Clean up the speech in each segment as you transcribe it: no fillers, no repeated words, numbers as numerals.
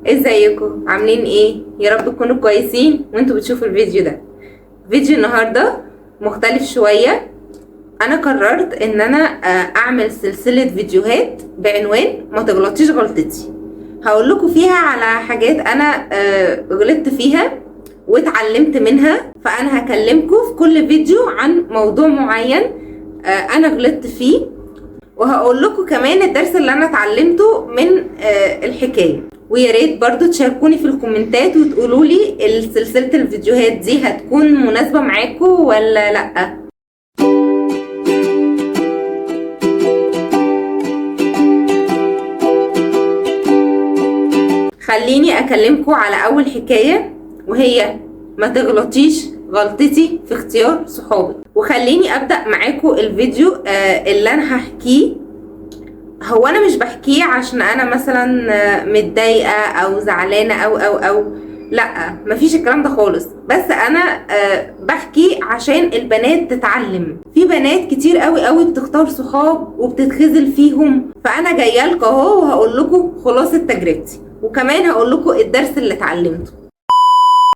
ازيكم؟ عاملين ايه؟ يا رب تكونوا كويسين وانتوا بتشوفوا الفيديو ده. فيديو النهارده مختلف شوية. انا قررت ان انا اعمل سلسلة فيديوهات بعنوان ما تغلطيش غلطتي. هقول لكم فيها على حاجات انا غلطت فيها واتعلمت منها، فانا هكلمكم في كل فيديو عن موضوع معين انا غلطت فيه، وهقول لكم كمان الدرس اللي انا اتعلمته من الحكاية. ويا ريت برضو تشاركوني في الكومنتات وتقولوا لي سلسلة الفيديوهات دي هتكون مناسبة معاكم ولا لا. خليني اكلمكم على اول حكاية، وهي ما تغلطيش غلطتي في اختيار صحابك. وخليني ابدا معاكم الفيديو اللي انا هحكيه. هو انا مش بحكيه عشان انا مثلا متضايقة او زعلانة او او او لا، مفيش الكلام ده خالص، بس انا بحكي عشان البنات تتعلم. في بنات كتير قوي قوي بتختار صحاب وبتتخذل فيهم، فانا جاية لكم اهو وهقول لكم خلاصه تجربتي، وكمان هقول لكم الدرس اللي اتعلمته.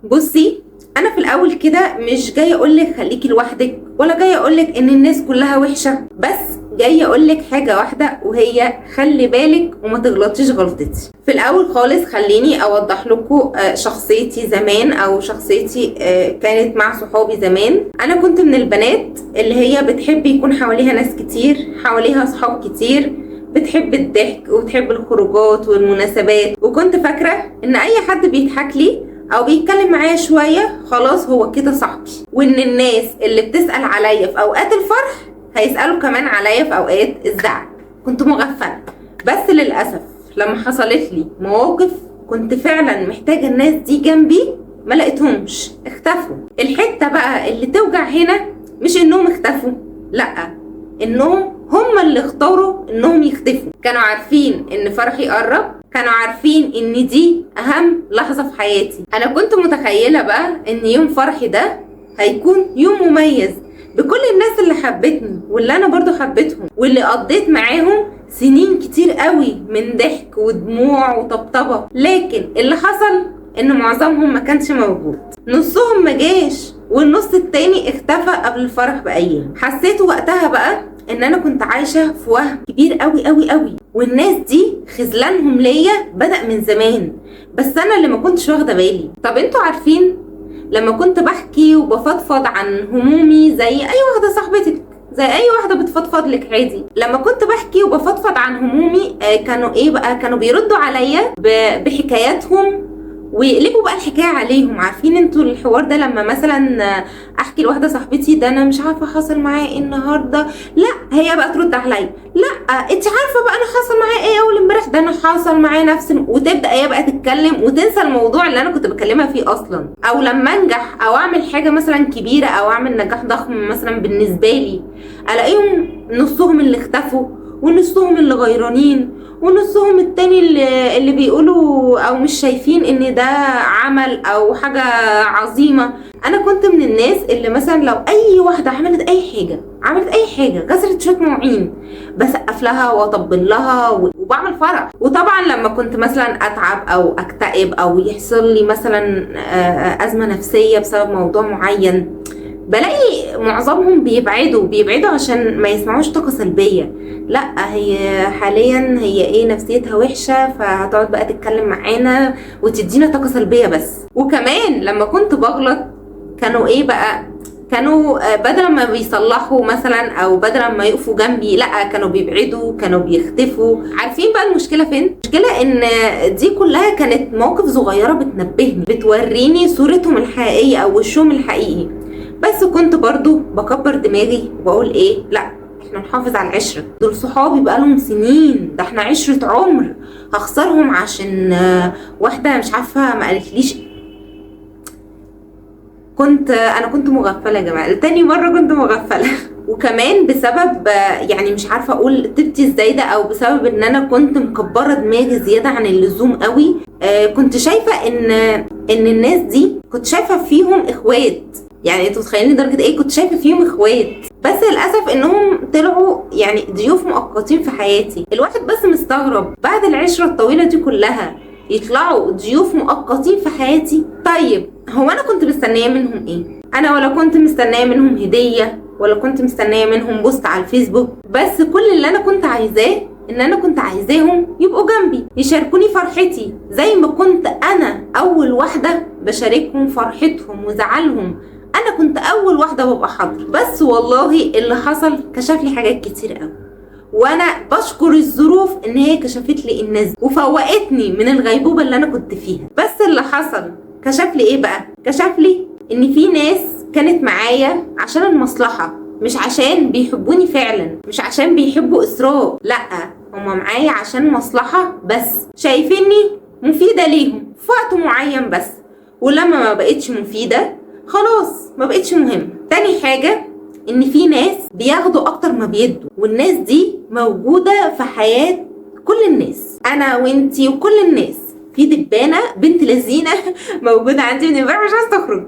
بصي، انا في الاول كده مش جاية اقول لك خليكي لوحدك، ولا جاية اقول لك ان الناس كلها وحشة، بس جاية اقول لك حاجة واحدة، وهي خلي بالك وما تغلطيش غلطتي. في الاول خالص خليني اوضح لكم شخصيتي زمان، او شخصيتي كانت مع صحابي زمان. انا كنت من البنات اللي هي بتحب يكون حواليها ناس كتير، حواليها صحاب كتير، بتحب الضحك وبتحب الخروجات والمناسبات، وكنت فاكره ان اي حد بيضحك لي او بيتكلم معايا شوية خلاص هو كده صاحبي، وان الناس اللي بتسال عليا في اوقات الفرح هيسالوا كمان عليا في اوقات الزعل. كنت مغفله، بس للاسف لما حصلت لي مواقف كنت فعلا محتاجه الناس دي جنبي ما لقيتهمش، اختفوا. الحتة بقى اللي توجع هنا مش انهم اختفوا، لا، انهم هم اللي اختاروا انهم يختفوا. كانوا عارفين ان فرحي قرب، كانوا عارفين ان دي اهم لحظة في حياتي. انا كنت متخيلة بقى ان يوم فرحي ده هيكون يوم مميز بكل الناس اللي حبتني واللي انا برضو حبيتهم واللي قضيت معاهم سنين كتير قوي من ضحك ودموع وطبطبة. لكن اللي حصل ان معظمهم ما كانش موجود، نصهم ما جاش والنص التاني اختفى قبل الفرح بأيام. حسيت وقتها بقى ان انا كنت عايشة في وهم كبير قوي قوي قوي، والناس دي خذلانهم ليا بدأ من زمان، بس انا اللي ما كنتش واخدة بالي. طب انتوا عارفين لما كنت بحكي وبفضفض عن همومي زي اي واحدة صاحبتك، زي اي واحدة بتفضفض لك عادي، لما كنت بحكي وبفضفض عن همومي كانوا ايه بقى؟ كانوا بيردوا عليا بحكاياتهم ويقلبوا بقى الحكاية عليهم. عارفين انتوا الحوار ده لما مثلا احكي لواحدة صاحبتي ده انا مش عارفه حصل معايا ايه النهارده، لا هي بقى ترد عليا لا انت عارفه بقى انا حصل معايا ايه اول امبارح، ده انا حصل معايا نفس وتبدا هي بقى تتكلم وتنسى الموضوع اللي انا كنت بكلمها فيه اصلا. او لما انجح او اعمل حاجة مثلا كبيرة او اعمل نجاح ضخم مثلا بالنسبة لي، الاقيهم نصهم اللي اختفوا ونصهم اللي غيرانين ونصهم التاني اللي بيقولوا او مش شايفين ان ده عمل او حاجة عظيمة. انا كنت من الناس اللي مثلا لو اي واحدة عملت اي حاجة، عملت اي حاجة، كسرت شوية مواعين، بسقف لها واطبل لها وبعمل فرح. وطبعا لما كنت مثلا اتعب او اكتئب او يحصل لي مثلا ازمة نفسية بسبب موضوع معين، بلاقي معظمهم بيبعدوا عشان ما يسمعوش طاقة سلبية. لا هي حاليا هي ايه نفسيتها وحشة، فهتقعد بقى تتكلم معانا وتدينا طاقة سلبية بس. وكمان لما كنت بغلط كانوا ايه بقى؟ كانوا بدل ما بيصلحوا مثلا او بدل ما يقفوا جنبي، لا كانوا بيبعدوا، كانوا بيختفوا. عارفين بقى المشكلة فين؟ المشكلة ان دي كلها كانت مواقف صغيرة بتنبهني، بتوريني صورتهم الحقيقية او وشهم الحقيقي، بس كنت برضو بكبر دماغي وبقول ايه، لا احنا نحافظ على العشرة، دول صحابي بقالهم سنين، ده احنا عشرة عمر، هخسرهم عشان واحدة مش عارفة ما قالتليش. انا كنت مغفلة يا جماعة، تاني مرة كنت مغفلة. وكمان بسبب يعني مش عارفة اقول طيبتي الزايدة، او بسبب ان انا كنت مكبرة دماغي زيادة عن اللزوم قوي، كنت شايفة ان الناس دي كنت شايفة فيهم اخوات. يعني انتوا متخيلين لدرجة ايه كنت شايفة فيهم اخوات، بس للأسف انهم طلعوا يعني ضيوف مؤقتين في حياتي. الواحد بس مستغرب بعد العشرة الطويلة دي كلها يطلعوا ضيوف مؤقتين في حياتي. طيب هو انا كنت مستنيه منهم ايه؟ انا ولا كنت مستنيه منهم هديه، ولا كنت مستنيه منهم post على الفيسبوك، بس كل اللي انا كنت عايزاه ان انا كنت عايزاهم يبقوا جنبي، يشاركوني فرحتي زي ما كنت انا اول واحدة بشاركهم فرحتهم وزعلهم. انا كنت اول واحدة ببقى حاضره. بس والله اللي حصل كشف لي حاجات كتير قوي، وانا بشكر الظروف ان هي كشفت لي الناس وفوقتني من الغيبوبه اللي انا كنت فيها. بس اللي حصل كشف لي ايه بقى؟ كشف لي ان في ناس كانت معايا عشان المصلحة، مش عشان بيحبوني فعلا، مش عشان بيحبوا اسراء، لا هما معايا عشان مصلحة بس، شايفيني مفيدة ليهم في وقت معين بس، ولما ما بقتش مفيدة خلاص ما بقتش مهمة. تاني حاجة ان في ناس بياخدوا اكتر ما بيدوا، والناس دي موجودة في حياة كل الناس، انا وانتي وكل الناس. في دبانه بنت لذينه موجودة عندي من امبارح مش عايزه تخرج.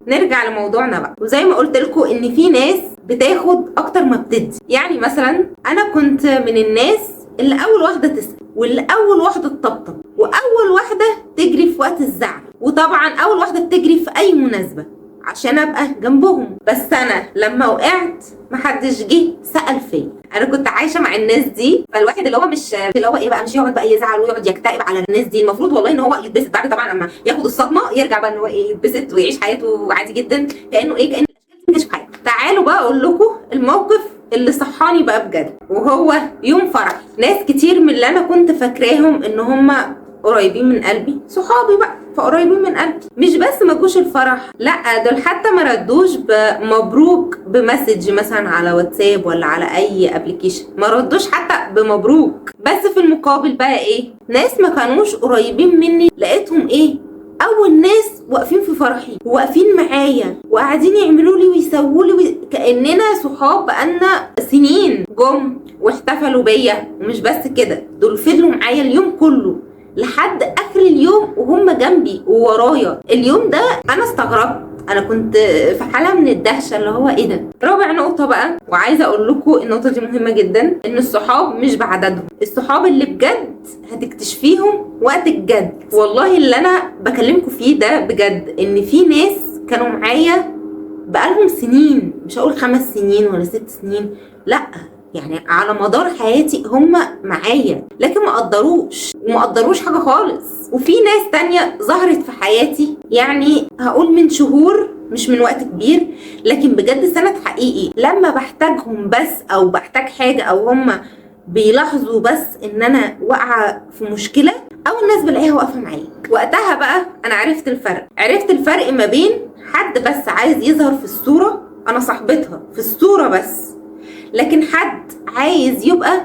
نرجع لموضوعنا بقى، وزي ما قلت لكم ان في ناس بتاخد اكتر ما بتدي. يعني مثلا انا كنت من الناس اللي اول واحدة تسال، واللي اول واحدة تطبطب، واول واحدة تجري في وقت الزعل، وطبعا اول واحدة بتجري في اي مناسبة عشان ابقى جنبهم. بس انا لما وقعت محدش جه سأل فيا. انا كنت عايشه مع الناس دي، فالواحد اللي هو مش اللي هو ايه بقى، مش يقعد بقى يزعل ويقعد يكتئب على الناس دي. المفروض والله ان هو يتبسط بعد طبعا لما ياخد الصدمة، يرجع بقى ان هو ايه، يتبسط ويعيش حياته عادي جدا، كانه ايه، كأن الاشكال دي مش في حياته. تعالوا بقى اقول لكم الموقف اللي صحاني بقى بجد، وهو يوم فرح. ناس كتير من اللي انا كنت فاكراهم ان هم قريبين من قلبي، صحابي بقى فقريبين من قلبي، مش بس ما جوش الفرح، لا دول حتى ما ردوش بمبروك ب message مثلا على واتساب ولا على اي application، ما ردوش حتى بمبروك. بس في المقابل بقى ايه، ناس ما كانوش قريبين مني لقيتهم ايه، اول ناس واقفين في فرحي وواقفين معايا وقاعدين يعملوا لي ويسووا لي كاننا صحاب بقالنا سنين. جم واحتفلوا بيا، ومش بس كده، دول فضلوا معايا اليوم كله لحد اخر اليوم وهم جنبي وورايا. اليوم ده انا استغربت، انا كنت في حاله من الدهشة اللي هو ايه ده. رابع نقطة بقى، وعايزه اقول لكم النقطة دي مهمة جدا، ان الصحاب مش بعددهم، الصحاب اللي بجد هتكتشفيهم وقت الجد. والله اللي انا بكلمكم فيه ده بجد، ان في ناس كانوا معايا بقالهم سنين، مش هقول 5 سنين ولا 6 سنين، لا يعني على مدار حياتي هم معايا، لكن ما قدروش وما قدروش حاجة خالص. وفي ناس تانية ظهرت في حياتي، يعني هقول من شهور، مش من وقت كبير، لكن بجد سند حقيقي. لما بحتاجهم بس او بحتاج حاجة او هم بيلاحظوا بس ان انا واقعة في مشكلة، او الناس بلاقيها واقفة معايا. وقتها بقى انا عرفت الفرق، عرفت الفرق ما بين حد بس عايز يظهر في الصورة، انا صاحبتها في الصورة بس، لكن حد عايز يبقى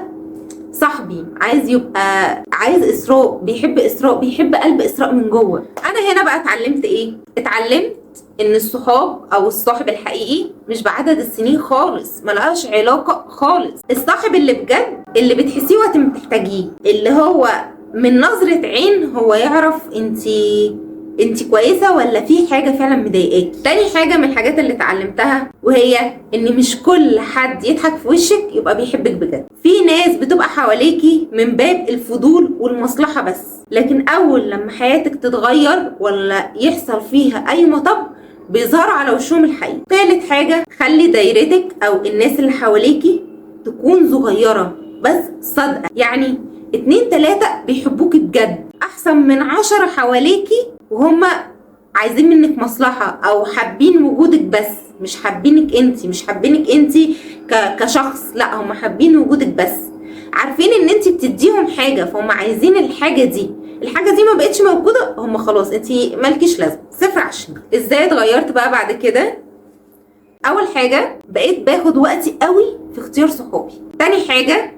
صاحبي، عايز يبقى، عايز اسراء، بيحب اسراء، بيحب قلب اسراء من جوه. انا هنا بقى اتعلمت ايه؟ اتعلمت ان الصحاب او الصاحب الحقيقي مش بعدد السنين خالص، ملهاش علاقة خالص. الصاحب اللي بجد، اللي بتحسيه وقت ما بتحتاجيه، اللي هو من نظرة عين هو يعرف انتي كويسة ولا في حاجة فعلا مضايقاكي. تاني حاجة من الحاجات اللي اتعلمتها، وهي ان مش كل حد يضحك في وشك يبقى بيحبك بجد. في ناس بتبقى حواليكي من باب الفضول والمصلحة بس، لكن اول لما حياتك تتغير ولا يحصل فيها اي مطب بيظهروا على وشهم الحقيقي. تالت حاجة، خلي دايرتك او الناس اللي حواليكي تكون صغيرة بس صادقة، يعني 2 3 بيحبوكي بجد احسن من 10 حواليكي وهم عايزين منك مصلحة او حابين وجودك بس، مش حابينك انتي، مش حابينك انتي كشخص، لا هم حابين وجودك بس، عارفين ان انتي بتديهم حاجة فهم عايزين الحاجة دي، الحاجة دي ما بقتش موجودة هم خلاص انتي مالكيش لازمة، 0 على الشمال. ازاي اتغيرت بقى بعد كده؟ اول حاجة بقيت باخد وقتي قوي في اختيار صحابي. تاني حاجة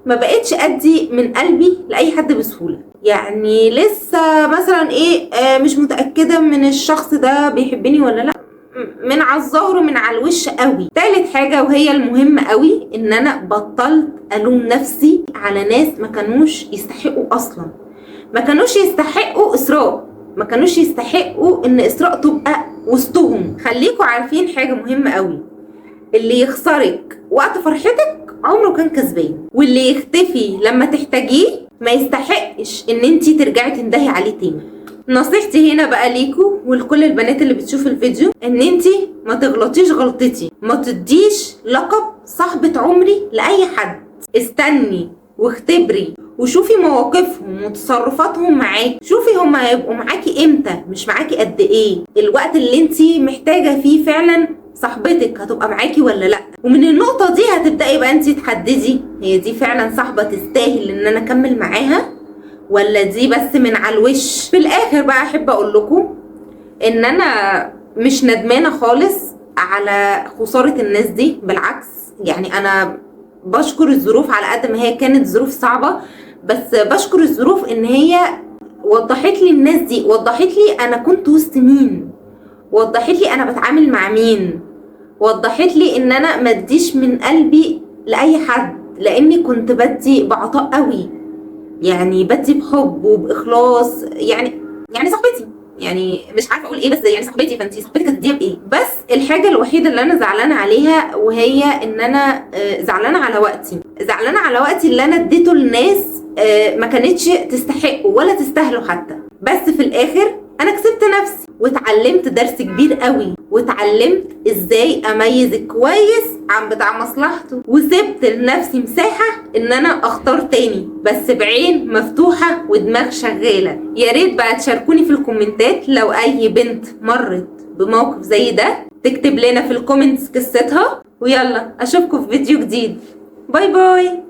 ما بقتش ادي من قلبي لاي حد بسهولة، يعني لسه مثلا ايه مش متاكدة من الشخص ده بيحبني ولا لا، من على الظهر ومن على الوش قوي. تالت حاجة وهي المهمة قوي، ان انا بطلت الوم نفسي على ناس ما كانوش يستحقوا اصلا، ما كانوش يستحقوا اسراء، ما كانوش يستحقوا ان اسراء تبقى وسطهم. خليكوا عارفين حاجة مهمة قوي، اللي يخسرك وقت فرحتك عمره كان كسبان، واللي يختفي لما تحتاجيه ما يستحقش ان انتي ترجعي تندهي عليه تاني. نصيحتي هنا بقى ليكو ولكل البنات اللي بتشوف الفيديو، ان انتي ما تغلطيش غلطتي، ما تديش لقب صاحبة عمري لأي حد. استني واختبري وشوفي مواقفهم وتصرفاتهم معاكي، شوفي هما هيبقوا معاكي امتى، مش معاكي قد ايه، الوقت اللي انتي محتاجة فيه فعلا صاحبتك هتبقى معاكي ولا لا. ومن النقطة دي هتبدأي بقى انتي تحددي هي دي فعلا صاحبة تستاهل ان انا اكمل معاها ولا دي بس من على الوش. في الاخر بقى احب اقول لكم ان انا مش ندمانة خالص على خسارة الناس دي، بالعكس يعني انا بشكر الظروف على قد ما هي كانت ظروف صعبة، بس بشكر الظروف ان هي وضحت لي الناس دي، وضحت لي انا كنت وسط مين، وضحت لي انا بتعامل مع مين، وضحت لي ان انا ما اديش من قلبي لاي حد، لاني كنت بدي بعطاء قوي، يعني بدي بحب وباخلاص، يعني صاحبتي، يعني مش عارفه اقول ايه، بس يعني صاحبتي، فانتي صاحبتك هتديها بايه؟ بس الحاجة الوحيدة اللي انا زعلانة عليها وهي ان انا زعلانة على وقتي، زعلانة على وقتي اللي انا اديته لناس ما كانتش تستحقه ولا تستاهله حتى. بس في الاخر انا كسبت نفسي واتعلمت درس كبير قوي، واتعلمت ازاي اميز الكويس عن بتاع مصلحته، وسبت لنفسي مساحة ان انا اختار تاني بس بعين مفتوحة ودماغ شغالة. يا ريت بقى تشاركوني في الكومنتات لو اي بنت مرت بموقف زي ده، تكتب لنا في ال comments قصتها. ويلا اشوفكم في فيديو جديد. bye bye.